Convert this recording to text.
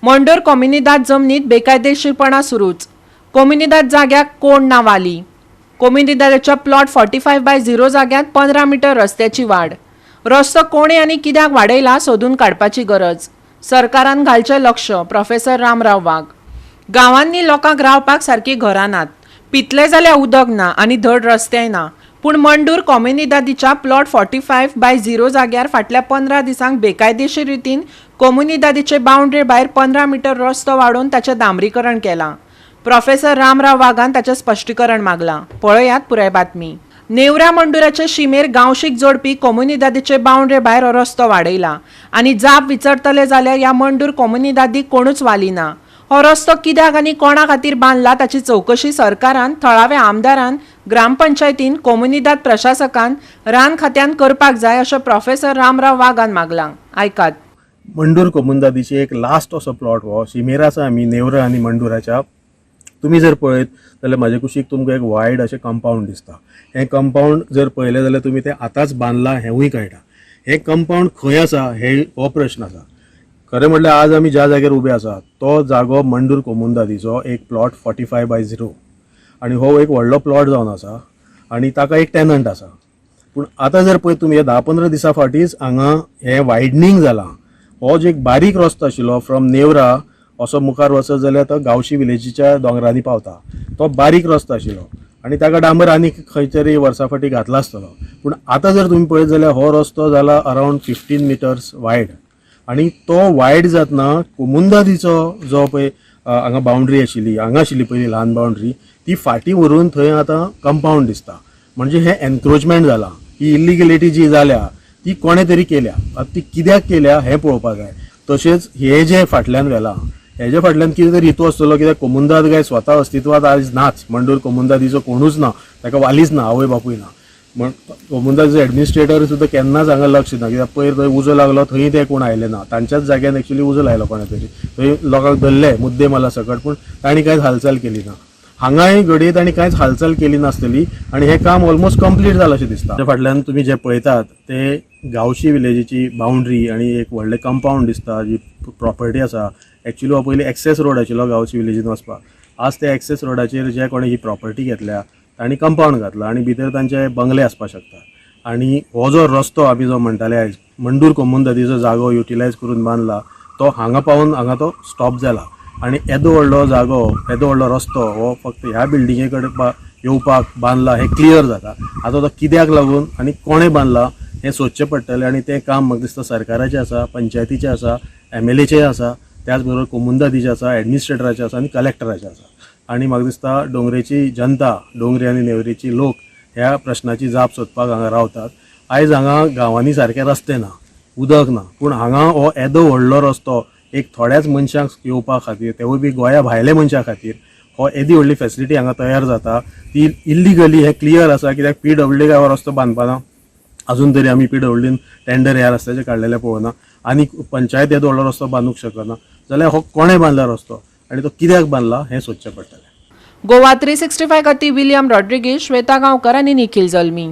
मंडोर कोमुनिदाद जमनीत बेकायदेशीरपणां सुरूच. कोमुनिदाद जाग्याक कोण ना वाली. कोमुनिदादाच्या प्लॉट 45/0 जाग्यांत 15 मिटर रस्त्याची वाड. रस्तो कोणे आनी कित्याक वाडयला, सोदून काडपाची गरज. सरकारान घालचें लक्ष, प्रोफेसर रामराव वाघ. गांवांनी लोकांक रावपाक सारकीं घरां नात, पितले जाल्यार उदक ना आनी धड रस्तेय ना. पूण मंडूर कोमुनिदादीच्या प्लॉट 45/0 जाग्यार फाटल्या 15 दिसांक बेकायदेशीर रितीन कोमुनिदादीचे बावंड्री भायर 15 मिटर रस्तो वाडोवन ताचें डांबरीकरण केलां. प्रोफेसर रामराव वाघान ताचें स्पश्टीकरण मागलां. पळयात पुराय बातमी. नेवरा मंडुराचे शिमेर गांवशीक जोडपी कोमुनिदादीचे बावंड्रे भायर हो रस्तो वाडयला आनी जाप विचारतले जाल्यार ह्या मंडूर कोमुनिदादीक कोणूच वाली ना. हो रस्तो कित्याक आनी कोणा खातीर बांदला, ताची चवकशी सरकारान, थळाव्या आमदारान, ग्रामपंचायतीन, कोमुनिदाद प्रशासकान, रान खात्यान करपाक जाय, अशें प्रोफेसर रामराव वाघान मागलां. आयकात. मंडूर कोमुंदादीची एक लास्ट असो प्लॉट हो शिमेर आसा आमी नेवरा आनी मंडुराच्या. तुमी जर पळयत जाल्यार म्हाजे कुशीक तुमकां एक वायड अशें कंपावंड दिसता. हें कंपावंड जर पळयलें जाल्यार तुमी तें आतांच बांदलां हेंवूय कळटा. हें कंपावंड खंय आसा हे हो प्रश्न आसा. खरें म्हटल्यार आज आमी ज्या जाग्यार उबे आसा तो जागो मंडूर कोमुंदादीचो एक प्लॉट 45/0 आनी हो एक व्हडलो प्लॉट जावन आसा आनी ताका एक टेनंट आसा. पूण आतां जर पळयत तुमी, हे 10-15 दिसां फाटींच हांगा हें वायडनींग जालां. हो जो एक बारीक रस्तो आशिल्लो, फ्रॉम नेवरा असो मुखार वचत जाल्यार तो गांवशी विलेजीच्या दोंगरांनी पावता, तो बारीक रस्तो आशिल्लो आनी ताका डांबर आनी खंय तरी वर्सां फाटीं घातला आसतलो. पूण आतां जर तुमी पळयत जाल्यार हो रस्तो जाला अरावंड 15 मिटर्स वायड आनी तो वायड जातना कोमुंदादीचो जो पळय हांगा बाउंड्री आशिल्ली, हांगा आशिल्ली पयली ल्हान बाउंड्री, ती फाटीं व्हरून थंय आतां कंपावंड दिसता. म्हणजे हें एनक्रोचमेंट जालां. ही इलिगलिटी जी जाल्या ती कोणें तरी केल्या. आतां ती कित्याक केल्या हें पळोवपाक जाय. तशेंच हे जे फाटल्यान व्हेलां, हेजे फाटल्यान कितें तरी हेतू आसतलो, कित्याक कोमुंदाद काय स्वता अस्तित्वात आयज नाच. मंडूर कोमुंदादीचो कोणूच ना, ताका वालीच ना, आवय बापूय ना. म्हण कोमुंदादीचो एडमिनिस्ट्रेटर सुद्दां केन्नाच हांगा लक्ष दिना, कित्याक पयर थंय उजो लागलो, थंय ते कोण आयले ना. तांच्याच जाग्यान एक्चुली उजो लायलो कोणें तरी, थंय लोकांक धरले मुद्दे माला सकट, पूण तांणी कांयच हालचाल केली ना. हांगाय घडये तांणी कांयच हालचाल केली नासतली आनी हें काम ऑलमोस्ट कंप्लीट जालां अशें दिसता. ताच्या फाटल्यान तुमी जे पळयतात ते गांवशी विलेजीची बाउंड्री आनी एक व्हडलें कंपावंड दिसता, जी प्रॉपर्टी आसा. एक्चुली हो पयलीं एक्सेस रोड आशिल्लो गांवशी विलेजीन वचपाक. आज त्या एक्सेस रोडाचेर जे कोणें ही प्रॉपर्टी घेतल्या तांणी कंपावंड घातला आनी भितर तांचे बंगले आसपाक शकता. आनी हो जो रस्तो आमी जो म्हणटाले, आयज मंडूर कोमुंदादीचो जागो युटिलायज करून बांदला, तो हांगा पावून हांगा तो स्टॉप जाला आनी येदो व्हडलो जागो, येदो व्हडलो रस्तो हो फक्त ह्या बिल्डिंगे कडेन येवपाक बांदला हें क्लियर जाता. आतां तो कित्याक लागून आनी कोणें बांदला हें सोदचें पडटलें आनी तें काम म्हाका दिसता सरकाराचें आसा, पंचायतीचें आसा, एमएलएचें आसा, त्याच बरोबर कोमुंदादीचें आसा, एडमिनिस्ट्रेटराचें आसा आनी कलेक्टराचें आसा. आनी म्हाका दिसता डोंगरेची जनता, डोंगरी आनी नेवरेची लोक ह्या प्रश्नाची जाप सोदपाक हांगा रावतात. आयज हांगा गांवांनी सारके रस्ते ना, उदक ना, पूण हांगा हो येदो व्हडलो रस्तो एक थोड्याच मनशांक येवपा खातीर, तेवूय बी गोंया भायल्या मनशां खातीर, हो येदी व्हडली फेसिलिटी हांगा तयार जाता ती इल्लिगली हें क्लियर आसा, कित्याक पीडब्ल्यूडी काय हो रस्तो बांदपाना. अजून तरी आमी पीडब्ल्यूडीन टेंडर ह्या रस्त्याचे काडलेले पळोवना आनी पंचायत येदो व्हडलो रस्तो बांदूंक शकना जाल्यार हो कोणें बांदला रस्तो आनी तो कित्याक बांदला हें सोदचें पडटलें. गोवा 365 खातीर विलियम रॉड्रिगीश, श्वेता गांवकर आनी निखिल जल्मी.